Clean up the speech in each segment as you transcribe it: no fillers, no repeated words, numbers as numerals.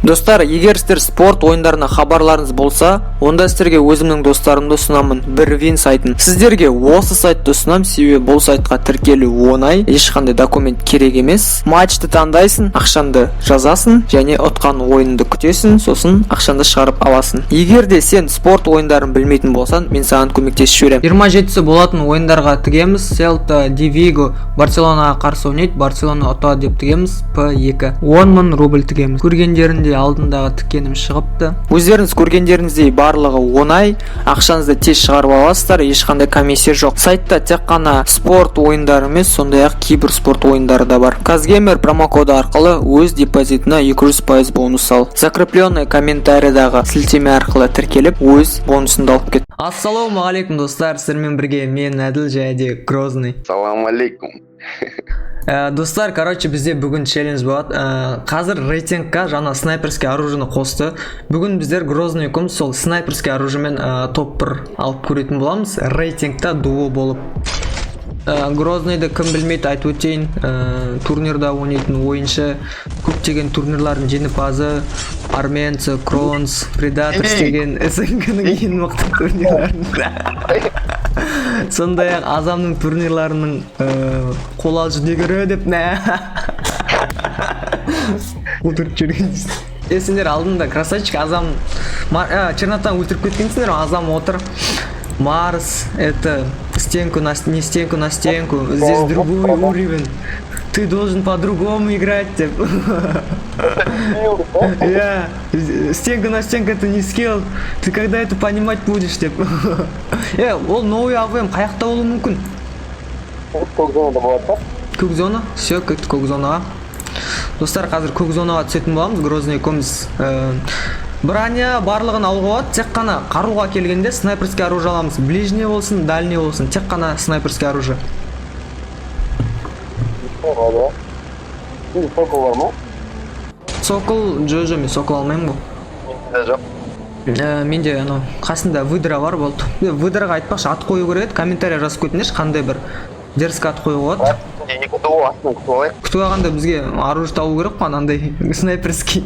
Достар, егер сіздер спорт ойындарына хабарларыңыз болса, онда сіздерге өзімнің достарымды ұсынамын, Бірвин сайтын. Сіздерге осы сайтты ұсынамын, себебі бұл сайтқа тіркелу оңай, ешқандай документ керек емес. Матчты таңдайсың, ақшаңды жазасың және ұтқан ойынды күтесің, сосын ақшаңды шығарып аласың. Егер де сен спорт ойындарын білмейтін болсаң, мен саған көмектесіп жіберемін. 27-сі болатын ойындарға тігеміз. Селта де Виго Барселонаға қарсы ойнайды, Барселона ұтады деп тігеміз. П2. 10 мың рубль тігеміз. Көргендеріндей, алдындағы тіккенім шығыпты. Өздеріңіз көргендеріңіздей, барлығы оңай, ақшаңызды тез шығарып аласыздар, ешқандай комиссия жоқ. Сайтта тек қана спорт ойындары емес, сондай-ақ киберспорт ойындары да бар. Казгеймер промокоды арқылы өз депозитіне 200% бонус ал. Закрепленный комментарийдағы сілтеме арқылы тіркеліп, өз бонусыңды алып кет. Ассалаумағалейкум, достар, сіздермен бірге мен, Әділ, және де Грозный. Салам алейкум. Достар, короче, бізде бүгін челлендж болады. Қазір рейтингқа жаңа снайперский оружиені қосты. Бүгін біздер Грозный екеуміз сол снайперский оружиемен топ 1 алып көретін боламыз. Рейтингта дуо болып. Грозныйды кім білмейді, айтып өтейін. Турнирда ойнайтын ойыншы, көптеген турнирлардың жеңімпазы, Арменцы, Кронс, Предаторс деген СНГ-ның ең мықты турнирларында. Сондай-ақ Азамның турнирларының қола жүлдегері деп нә отырып жүрген. Е, сендер алдында красавчик Азам Чернотан өлтіріп кеткенсіңдер, Азам отыр. Марс, это стенку на не стенку на стенку, здесь другой уровень. Ты должен по-другому играть, деп. Иә, стенка на стенку — это не скилл. Ты когда это понимать будешь, деп. Е, ол новый АВМ қаяқта болуы мүмкін? Көк зонада болады да? Көк зона, все, кеттік көк зонаға. Достар, қазір көк зонаға түсетін боламыз, Грозный екеуміз. Броня барлығын алуға болады, тек қана қаруға келгенде снайперский оружие аламыз. Ближний болсын, дальний болсын, тек қана снайперский оружие. Болады. Сенде сокол бар ма? Сокол, жо, мен сокол алмаймын ғой. Менде жоқ. Менде анау қасында выдра бар, болды. Выдраға, айтпақшы, ат қою керек еді. Комментарий жазып кетіңдерші, қандай бір дерзкий ат қоюға болады. Сенде екі дуо, астынан күтіп алайық. Күтіп алғанда бізге оружие табу керек қой, анандай снайперский.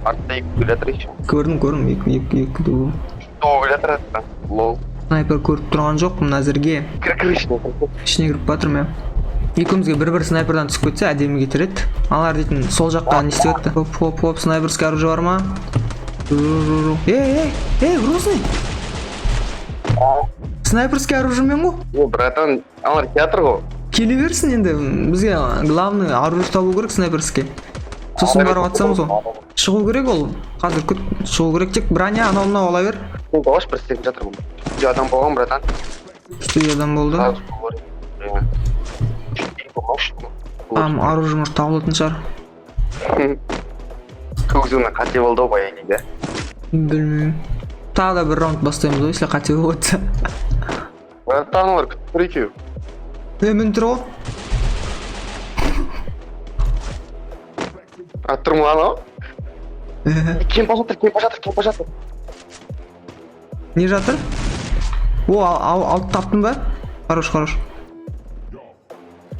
Артта екі келе жатыр еще. Көрдім, көрдім, екі дуо. Үш дуо келе жатыр артта. Лол. Снайпер көріп тұрған жоқпын әзірге. Кір, кір ішіне, кір. Ішіне кіріп жатырмын, иә. Екеумізге бір бір снайпердан түсіп кетсе, әдемі кетер еді. Аналар дейтін сол жақта не істеп жатты? Хоп, хоп, хоп, снайперский оружие бар ма? Жу, жу, жу. Ей, ей, ей, Грозный, снайперский оружиемен ғой. О, братан, аналар келе жатыр ғой. Келе берсін енді, бізге главный оружие табу керек снайперский, сосын барып атсамыз ғой. Шығу керек ол қазір, күт, шығу керек. Тек броня, анау мынау ала бер. Сен алшы, бір істеп жатырмын. Үйде адам болған, братан. Үстіде адам болды. Сразу говорю. Иә. Үш дуо. Там оружие, может, табылатын шығар. Көк зона қате болды ау баяғы да. Білмеймін, тағы да бір раунд бастаймыз ғой, если қате болып жатса. Братан, аналар күтіп тұр екеуі. Е, міне тұр ғой. А, тұр ма анау? Кемпа жатыр, кемпа жатыр, кемпа жатыр. Не жатыр? О, алып таптың ба? Хорош, хорош.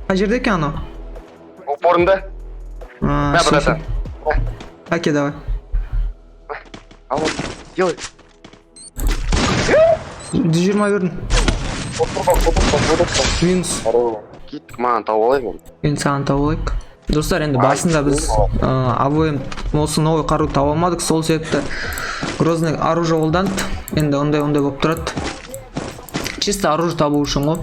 Қай жерде екен анау? Упорында. А, Мә, всё, братан. Всё. Әке, давай. Ал, делай. 120 бердім. Минус. Кеттік, маған тауып алайық енді. Енді саған тауып алайық. Достар, енді басында біз АВМ, осы новый қару таба алмадық, сол себепті Грозный оружие қолданды. Енді ондай ондай болып тұрады, чисто оружие табу үшін ғой.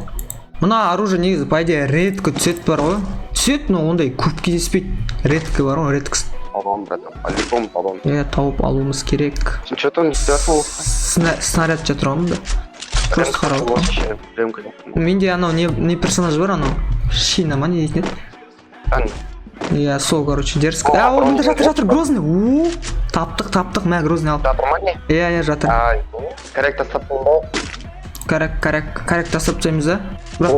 Мына оружие негізі, по идее, редко түседі бар ғой, түседі, но ондай көп кездеспейді, редко бар ғой, редкость. Табамын, братан, по-любому табамын. Иә, тауып алуымыз керек. Сен че там не істеп жатырсың? Снаряд жатыр ғой мында, просто қарап отырмын. Ремка. Менде анау не персонаж бар, анау Шина ма, не дейтін еді? Ан. Иә, сол, короче, дерзко. А, ол мында жатыр, жатыр, Грозный. У, таптық, таптық, мә, Грозный, ал. Жатыр ма, не? Иә, жатыр. А, коррект тастап ба? Коррект, коррект, коррект тастап тастаймыз да, бірақ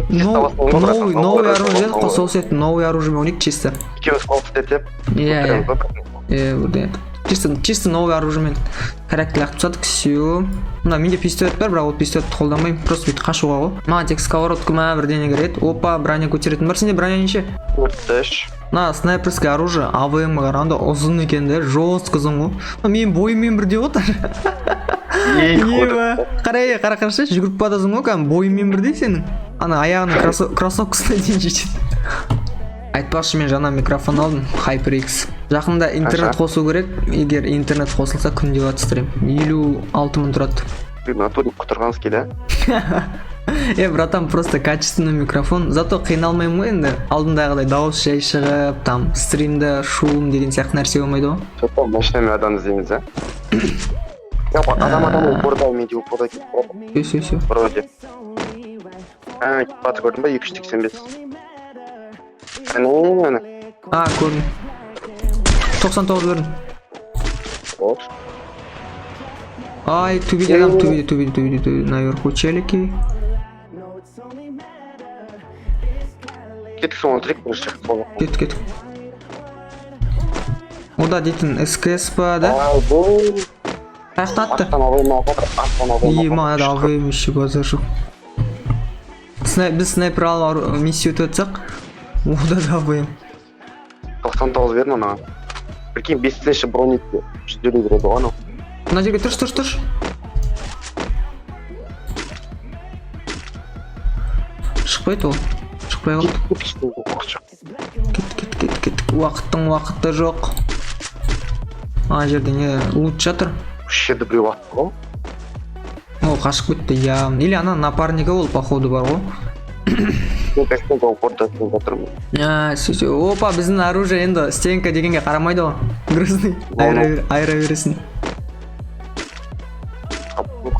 біз новый оружие дедік қой, сол себепті новый оружиемен ойнайық чисто. Екеуміз қол істетіп. Иә, бірдеңе. Чисто новый оружиемен коррект лақтырып тастадық, все. Мына менде пистолет бар, бірақ ол пистолетті қолданбаймын, просто бүйтіп қашуға ғой. Маған тек сковородка ма, бірдеңе керек еді. Опа, броня көтеретін бар. Сенде броня неше? 33. Мына снайперский оружие АВМ қарағанда ұзын екен да, жестко ұзын ғой. Мына менің бойыммен бірдей ғой даже. Еба. Қара, е, қара, қарашы, жүгіріп баратасың ғой, кәдімгі бойыңмен бірдей сенің. Ана аяғының кроссовкасына дейін жетеді. Айтпақшы, мен жаңа микрофон алдым, HyperX. Жақында интернет Қанша? қосу керек. Егер интернет қосылса, күнде батыстырамын. 56 мың тұрады. Ты в натуре құтырғансыз келе. Е, братан, просто качественный микрофон. Зато қиналмаймын ғой енді. Алдындағыдай дауыс жай шығып, там стримда шум деген сияқты нәрсе болмайды ғой. Что машинамен адам іздейміз, а? Я адам, адам упорда, менде упорда кетіп қалды. Все, все, все. Вроде. А, кетіп жатыр, көрдің ба? 285. Әне, әне. А, көрдім. 99 бердім. Оп. Ай, төбеде адам, төбеде, төбеде, төбеде, төбеде, наверху челики. Кеттік, соны өлтірейік бірінші. Сол. Кеттік, кеттік. Ода дейтін СКС па, да? Ай, бұл. Қаяқта атты? Аттан АВМ алып жатыр, аттан АВМ. Ема, ана АВМ еще, базар жоқ. Біз снайпер алып миссия өтіп жатсақ, ода да АВМ. 99 бердім анаға. Прикинь, бесінші броникте 150 береді ғой анау. Мына жерге тұршы, тұршы, тұршы. Шықпайды ол. Шықпай қалды. Кет, кет, кет, кет. Уақыттың уақыты жоқ. Ана жерде не лут жатыр. Осы жерде біреу атты ғой. Ол қашып кетті, я. Или ана напарнигі ол, походу, бар ғой. Мен костюмка упорда жатырмын. А, всё, всё. Опа, біздің оружие енді стенка дегенге қарамайды ғой. Грузный. Айыра бересің.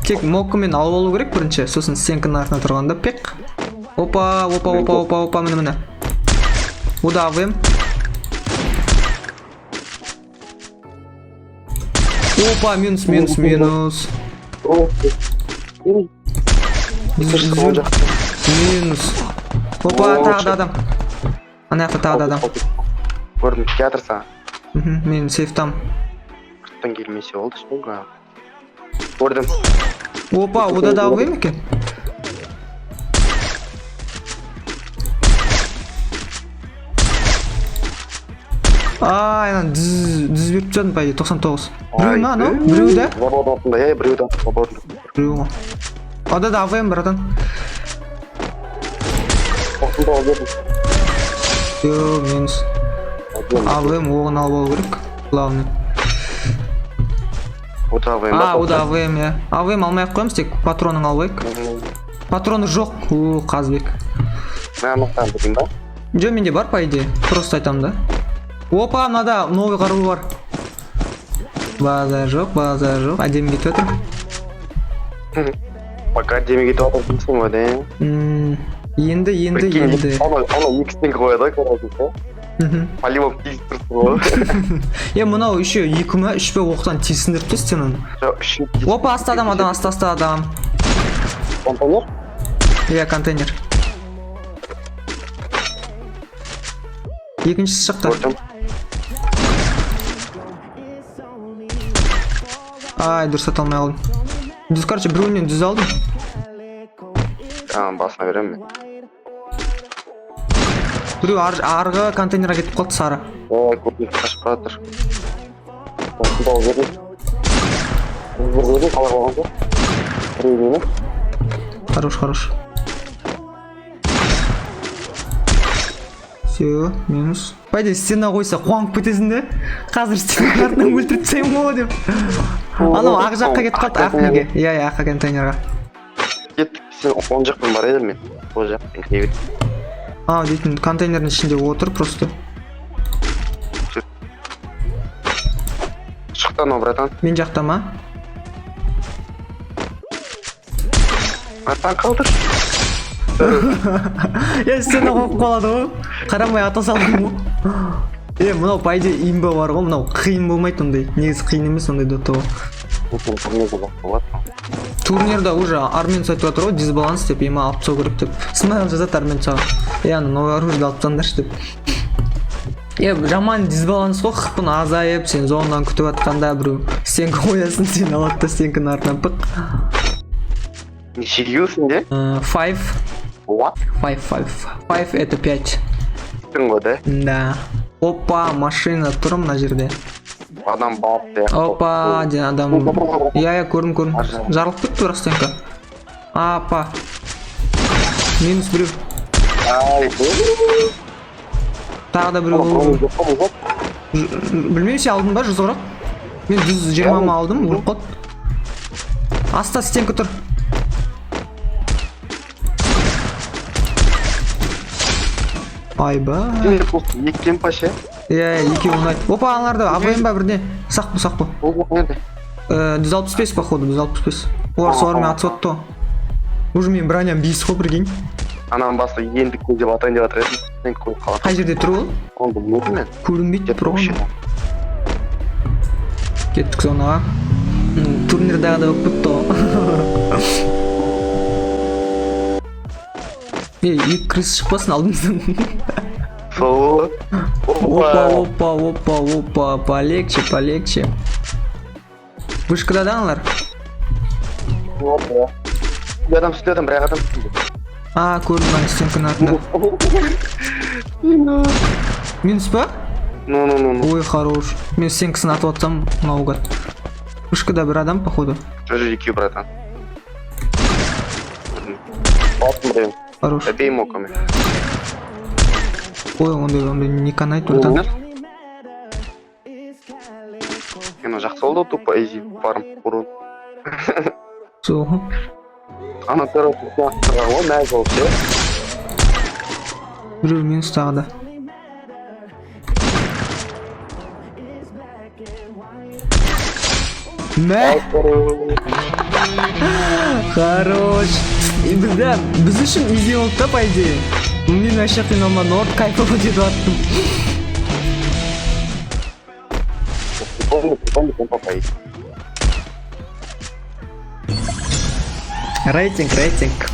Тек моккамен алып алу керек бірінші, сосын стенканың артына тұрғанда пек. Опа, опа, опа, опа, опа, міне, міне. Ода АВМ. Опа, минус, минус, минус. Минус. Опа, О, тағы да адам. Ана жақта тағы да адам. Көрдім, келе саған. Мен сейфтам. Қырттан келмесе болды, что көрдім. Опа, ода да АВМ екен. Ай, ана дүз дүз беріп тастадым, по идее, 99. Біреу ма анау? Біреу да? Забордың артында, иә, біреу да, забордың. Біреу ғой. Ода да АВМ, братан. 99 бердім. Йо, минус. АВМ оғын алып алу керек. Главный. Ода АВМ. А, ода АВМ, иә. АВМ алмай ақ қоямыз, тек патронын алып алайық. Патроны жоқ. О, Қазбек. Мә, анықтан берейін ба? Жоқ, менде бар, по идее. Просто айтамын да. Опа, мынада новый қару бар. Базар жоқ, базар жоқ. Әдемі кетіп жатыр. Пока әдемі кетіп жатыр дейсің ғой, да? Енді, енді, Прикинь, енді. Анау екі стенка қояды ғой, короче, ше. По-любому тиісіп тұрсың ғой. Е, мынау еще екі ма, үш пе оқтан тесіндіріп тастады стенаны. Жоқ, үшінші тиісіп- Опа, аста адам, адам, аста, аста адам. Контейнер? Иә, контейнер. Екіншісі шықты. Көрдім. Ай, дұрыс ата алмай қалдым. Дүз, короче, біреуінен дүз алдым. А, басына беремін мен. Біреу арғы контейнерге кетіп қалды, сары. Ой, көрдім, қашып бара жатыр. 99 бердім. Бір бердім, қалай қалған жоқ. Біреу мені. Хорош, хорош. Все, минус. По идее, стена қойса қуанып кетесің де. Қазір стенаның артынан өлтіріп тастаймын ғой деп. Анау ақ жаққа кетіп қалды, ақ неге? Иә, иә, ақ контейнерға. Кеттік, сен оң жақпен бар едім мен. Ол жақпен кіре бер. А, дейтін контейнердің ішінде отыр просто. Шықты анау, братан. Мен жақта ма? Братан, қалдыр. Е, стена қойып қалады ғой. Қарамай ата салдым ғой. Е, мынау по идее имба бар ғой, мынау қиын болмайды ондай. Негізі қиын емес ондай до того. Болады. Турнирда уже Армен айтып жатыр ғой, дисбаланс деп, ема алып тастау керек деп. Смайл жазады Армен саған. Е, ана новый оружие алып тастаңдаршы деп. Е, жаман дисбаланс қой, хпын азайып, сен зонадан күтіп жатқанда біреу стенка қоясың, сен алады да стенканың артынан пық. Неше килл сенде? Five. What? Five, five. Five это пять. Кеттің ғой да. Да. Опа, машина тұр мына жерде. Адам бар сияқты. Опа, один адам. Иә, иә, көрдім, көрдім. Жарылып кетті бірақ стенка. Апа. Минус біреу. Ай. Тағы да біреу болуы мүмкін. Жоқ қой, жоқ. Білмеймін, сен алдың ба 140? Мен 120 ма алдым, өліп қалды. Аста стенка тұр. Айбай. Екі кемпа ше. Иә, екеуі ұнайды. Опа, аналарда АВМ ба бірде? Сақ бол, сақ бол. Ол жерде. 165, походу, 165. Олар солармен атысып отты ғой. Уже менің броням 5 қой, прикинь. Ананың басы ендік қой деп атайын деп жатыр едім. Сен қойып қалады. Қай жерде тұр ол? Оны білмедім мен. Көрінбейді тұр ғой. Вообще. Кеттік зонаға. Турнирдағыдай болып кетті ғой. Ей, екі крыс шықпасын алдымыздан. Сол. Опа, опа, опа, опа, полегче, полегче. Вышкада да аналар? Опа. Үстінде адам, үстінде адам, бір ақ адам үстінде. А, көрдім ана стенканың артында. Минус па? Ну, ну, ну, ну. Ой, хорош. Мен стенкасын атып атсам, наугад. Вышкада бір адам, походу. Жоқ, жоқ, екеу, братан. Аттым біреуін. Хорош. Обеими оками. Ой, ондай, ондай не канает, братан. Енді жақсы болды ғой, тупо изи фарм урон. Сол. Ана короче ғой, мәз болып ше. Біреу минус тағы да. Мә! Хорош. Бізде, біз үшін изи болды да, по идее. Мен вообще қиналмадым, вот кайфово етіп аттым. Прикольно, прикольно, прикольно, по Рейтинг, рейтинг.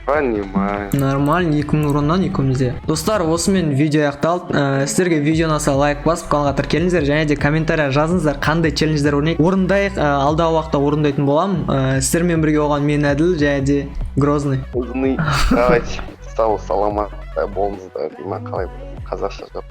Понимаю. Нормально, 2000 уроннан екеумізде. Достар, осымен видео аяқталды. Сіздерге видео ұнаса, лайк басып, каналға тіркеліңіздер және де комментария жазыңыздар, қандай челлендждер орындайық. Алдағы уақытта орындайтын боламын. Сіздермен бірге болған мен, Әділ, және де Грозный. Ұзыны. Давайте. Сау, саламатта болыңыздар. Деймін, қалай қазақша жоқ.